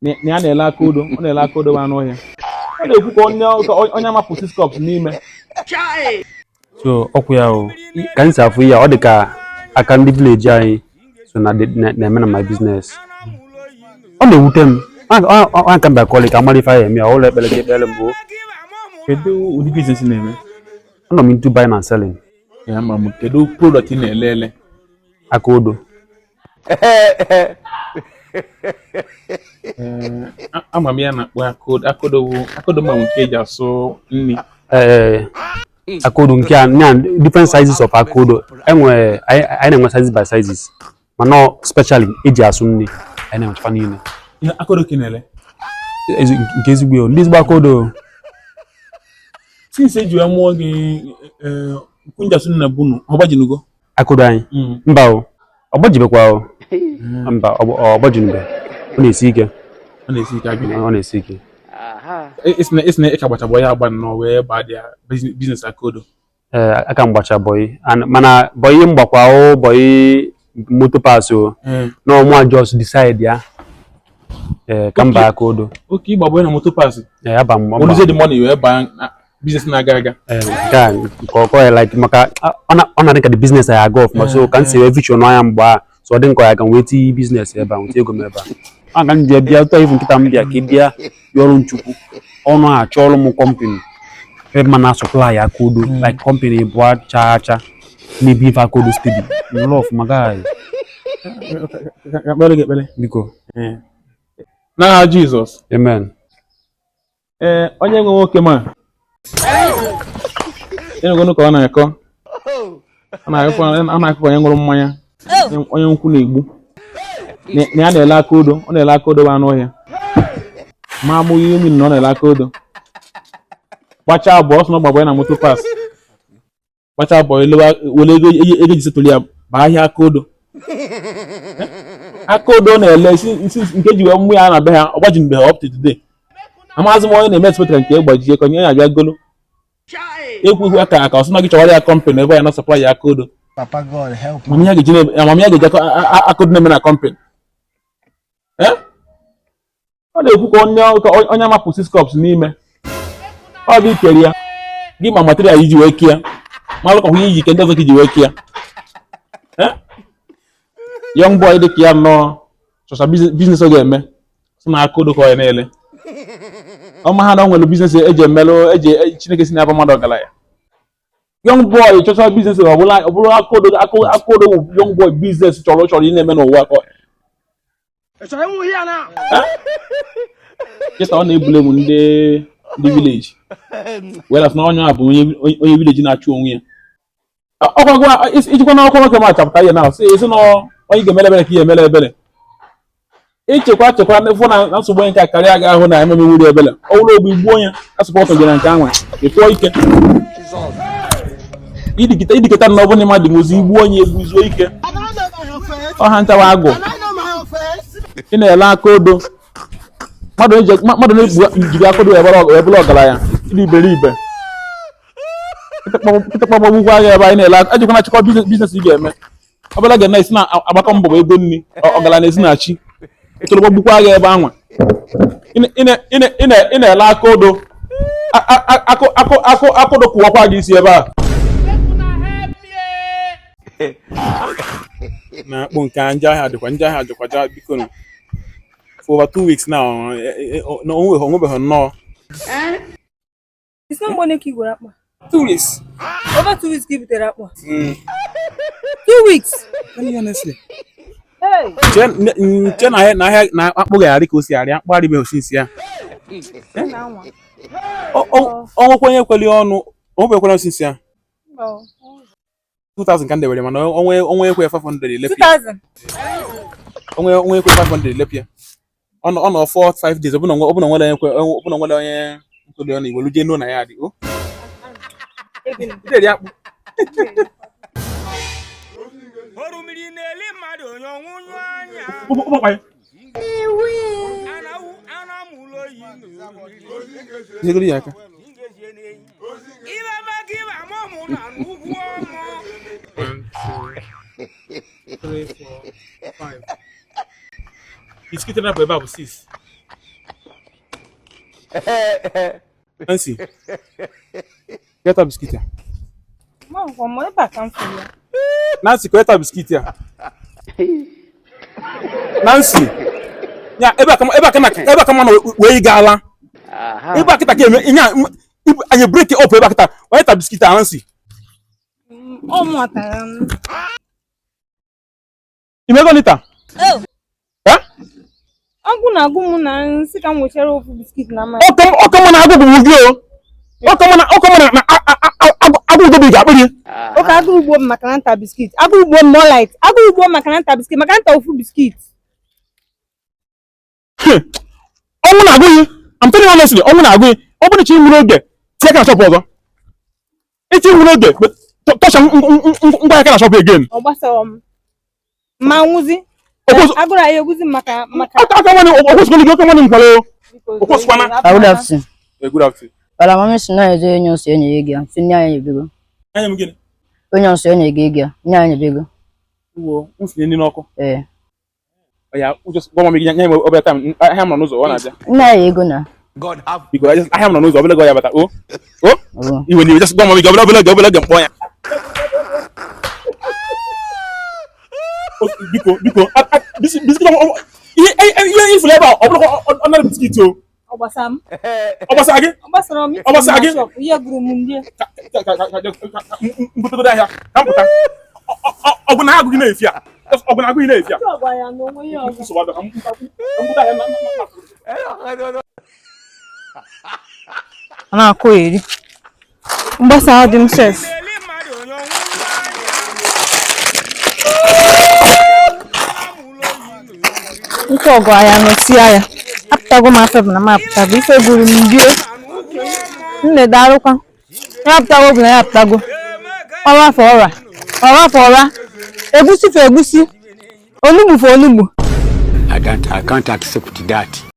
Na ya na-ele aka odo, ọ na-ele aka odo bụ anụ ọhịa. Ọ na-ekwu ka onye ka onye amapụ six cups n'ime. So ọkwụ ya o ka m si afụ ya, ọ dị ka aka ndị village anyị so na na-eme na my business. Ọ na-ewute m. Ọ ka m bịa kọlị ka amara ife anyị eme ya ụlọ ekpere ka ekpere mbụ. Kedu ụdị business ị na-eme? Anọ m into buying and selling. Ya ma m, kedu product ị na-ele ele? Aka odo. Ee, ama m ya na-akpọ akodo. Akodo bụ akodo, ma nke eji asụ nri. Ee, akodo nke a nya different sizes of akodo enwere. Anyị na-enwe sizes by sizes, mana ọ specially eji asụ nri anyị na-enwechafa niile. Ihe akodo ka ị na-ele? Nke ezigbo ya o, ndị ezigbo akodo. Since eji wee mụọ gị, ee, nkunjasu nna bunu ọ gbajinugo? Akodo anyị? Mba o, ọ gbajibekwa o. Mba, ọ gbajinube, ọ na-esi ike. Ọ na-esi ike abi? Ọ na-esi ike. Isi na ịka gbachabọ ya agba nnọọ wee baa dị ya business akodo. Ee, aka m gbacha boy, mana boy m gbakwa o boy moto parts o. Na ọmụ just decide ya, ee, ka m baa akodo. Okay, ịgba boy na moto parts. Ee, aba m. Oluzie the money wee baa na business na-aga aga. Ee, nke a nke ọkọ ya like maka ọ na-adị ka the business anyị aga ọfụma, so ka m si wee vision anya mgbe a, so ọ dị nkọ ya ka m wee tinye business ebe a, nweta ego m ebe a. A ka m ji bịa ụtọ ifu nkịta m bịa ka ị bịa yọrọ nchukwu ọnụ a chọọrọ m company ebe ma na supply akodo, like company bụ acha acha na-ebi ife akodo steady nụrụ ọfụma, guy. Ka kpere gị ekpere. Biko. N'aha Jizọs. Amen. Ee, onye nwe nwoke ma ịnụgonu ka ọ na-akọ, ọ na-akọ onye ṅụrụ mmanya, onye nkwụ na-egbu na ya na-ele aka odo, ọ na-ele aka odo bụ anụ ọhịa. Ma amụghị ihe mmiri na ọ na-ele aka odo. Gbachaa abụọ, ọ sị na ọ gbagba ya na moto parts, gbachaa abụọ elewa were ego ego ji setụrụ ya baa ahịa aka odo. Aka odo ọ na-ele isi nke ji wee mụ ya na be ha, ọ gbajinbeghị up to today. Amaghịzị m onye na-eme expect ka nke gbajie ka onye ya abịa golo ekwu ekwu aka aka ọsọ na gị chọwara ya company ebe ya na supply ya aka odo. Papa God, help me. Amamihe ga-eji amamihe ga-eji aka odo na-eme na company. Eh? Ọ na-ekwu ka onye amapụ six cups n'ime ọ dị kere ya gị ma material iji wee kee ya, malụ ka ihe iji ke ndị ọzọ ka iji wee kee ya. Eh? Young boy dị ka ya nnọọ chọcha business ọ ga-eme, sị na aka odo ka ọ ya na-ele ọma ha na o nwere business eji emelụ eji Chineke si na-aba mmadụ ọgaranya. Young boy chọcha business, ọ bụrụ aka odo. Aka odo bụ young boy business chọrọ ị na-eme n'ụwa ka Eh? Kịta ọ na-ebule m ndị village whereas na onye a bụ onye village na-achụ onwe ya. Ọkwa gwa ijikwa na ọkwa nwoke ma achapụta ihe na sị esi na onye ga-emere ebere ka ihe emere ebere, ichekwa chekwa fụ na nsogbu onye nke a karịa gị ahụ na ememe wuri ebere ọ bụrụ ogbu igbuo onye a support gị na nke anwa ịtụọ ike idiketa na ọ bụrụ na mmadụ nwezi igbu onye egbuzuo ike ọha nchawa agụ. Ị na-ele aka odo, mmadụ na-ekpu jiri aka odo wee bụrụ ọgaranya ịdị iberibe. Kịtịkpa gbagbukwa gị ebe anyị na-ele aka ejikwana achịkwa business ị ga-eme ọbụla ga na-esi na agbakọ mbọ bụ ego nri ọgaranya esi na chi tụrụ gbagbukwa gị ebe anwa. Ị na-ele aka odo, akụ akụ akụ aka odo kụwakwa gị isi ebe a na-akpụ nke a. Njọ ahịa dịkwa ja biko nụ. For over 2 weeks now, na onwebeghị nnọọ. Isi na mgbe ka ị gwara akpa? 2 weeks. Over 2 weeks ka ị butere akpa? 2 weeks? Honestly. Hey! Che na ahịa na akpụ ga-arị ka o si arị, akpụ arịbeghị since ya. Na anwa. Ọ nwekwa onye kweli ọnụ onwebeghị since ya. Mba o. 2000 ka m dewere, mana onwe ekwe 500 elepịa. 2000. Onwe ekwe 500 elepịa. Ọ nọ 4 5 days, ọbụna nwere onye ekwe, ọbụna nwere onye nkweli ọnụ iwelu jee na ya dị o. Ego. Ị akpụ. Orumiri na-eli mmadụ onye ọnwụnyụ anya. Ụmụ akpa ya. Anawu anamụlụ oyi na Jegoro ya aka. ibe maka ibe amụmụ na n'ugwu ọmụ. 1, 2, 3, 4, 5. Biskit na ebe a bụ 6. Nancy, get a biscuit ya. Ma akwụkwọ m ebe a ka m fụrụ ya. Nancy, get a biscuit ya. Nancy, ya ebe a ka ebe a ka na ebe a ka mma wee gaala. Ebe a kịta ka eme nya anyị break up ebe a kịta. Onye ta biscuit a, Nancy? Ọ mụ tara m. Imego nita? Eh? Agụ na-agụ m na nsị ka m nwechara ofu biscuit na mmanya. Ọka mma na agụ bụ gị o. Ọka mma na ọka mma na agụ udobi ga-akpịrị. Oke agụrụ gbuo m maka na nta biscuit. Agụrụ gbuo m more light. Agụrụ gbuo m maka na nta biscuit, maka nta ofu biscuit. Ọnwụ na-agụ gị. I'm telling you honestly, ọnwụ na-agụ gị. Ọ bụrụ na chi nwere oge, tie aka na shop ọzọ. Ichi nwere oge, tọcha ngwa aka na shop again. Ọ gbasara m. Ma nwụzi. Agụrụ anyị egwuzi m maka Aka nwanne okwesịkwala gị, oke nwanne m kwara o. Okwesịkwana. Good afternoon. Good afternoon. Wala mami si na ezo onye nsọ enyi gị ya, si nne anyị ebigo. Anya m gịnị? Onye nsọ enyi gị ya, nne anyị ebigo. Uwo, m sinye nri n'ọkụ. Ee. Ya, just gwa mami gị nye m obere time. Ahịa m nọ n'ụzọ, ọ na-abịa. Nne anyị ego na. Biko, ahịa m nọ n'ụzọ, obere oge ọ ya bata. O. O. Ọ. Iwe n'iwe, just gwa mami gị obere oge mkpọ ya. Biko, biko, biscuit ihe ihe ifuru ebe a, ọ bụrụ ọ nara biscuit o. Ọ gbasara m. Ọ gbasara gị? Ọ gbasara m. Ọ gbasara gị? Ihe gụrụ m ndị. Mbutegodo ahịa ka m pụta. Ọgụ na agụ gị na-efi a. Ọgụ na agụ gị na-efi a. Ọ gwa ya na onwe ya ọzọ. Nsogbu adọ ka m bute ahịa na Ọ na-akụ eri. Mgbasa dị m sef. Eli mmadụ onye ọnwụ Nke ọgụ ya nọsie ya. Apụtago m afọ bụ na m apụtago. Ife gụrụ m bie. Nne daalụkwa. Ya apụtago bụ na ya apụtago. Ọra afọ ọra. Ọra afọ ọra. Egwusi fọ egwusi. Onugbu fọ onugbu. I can't accept that.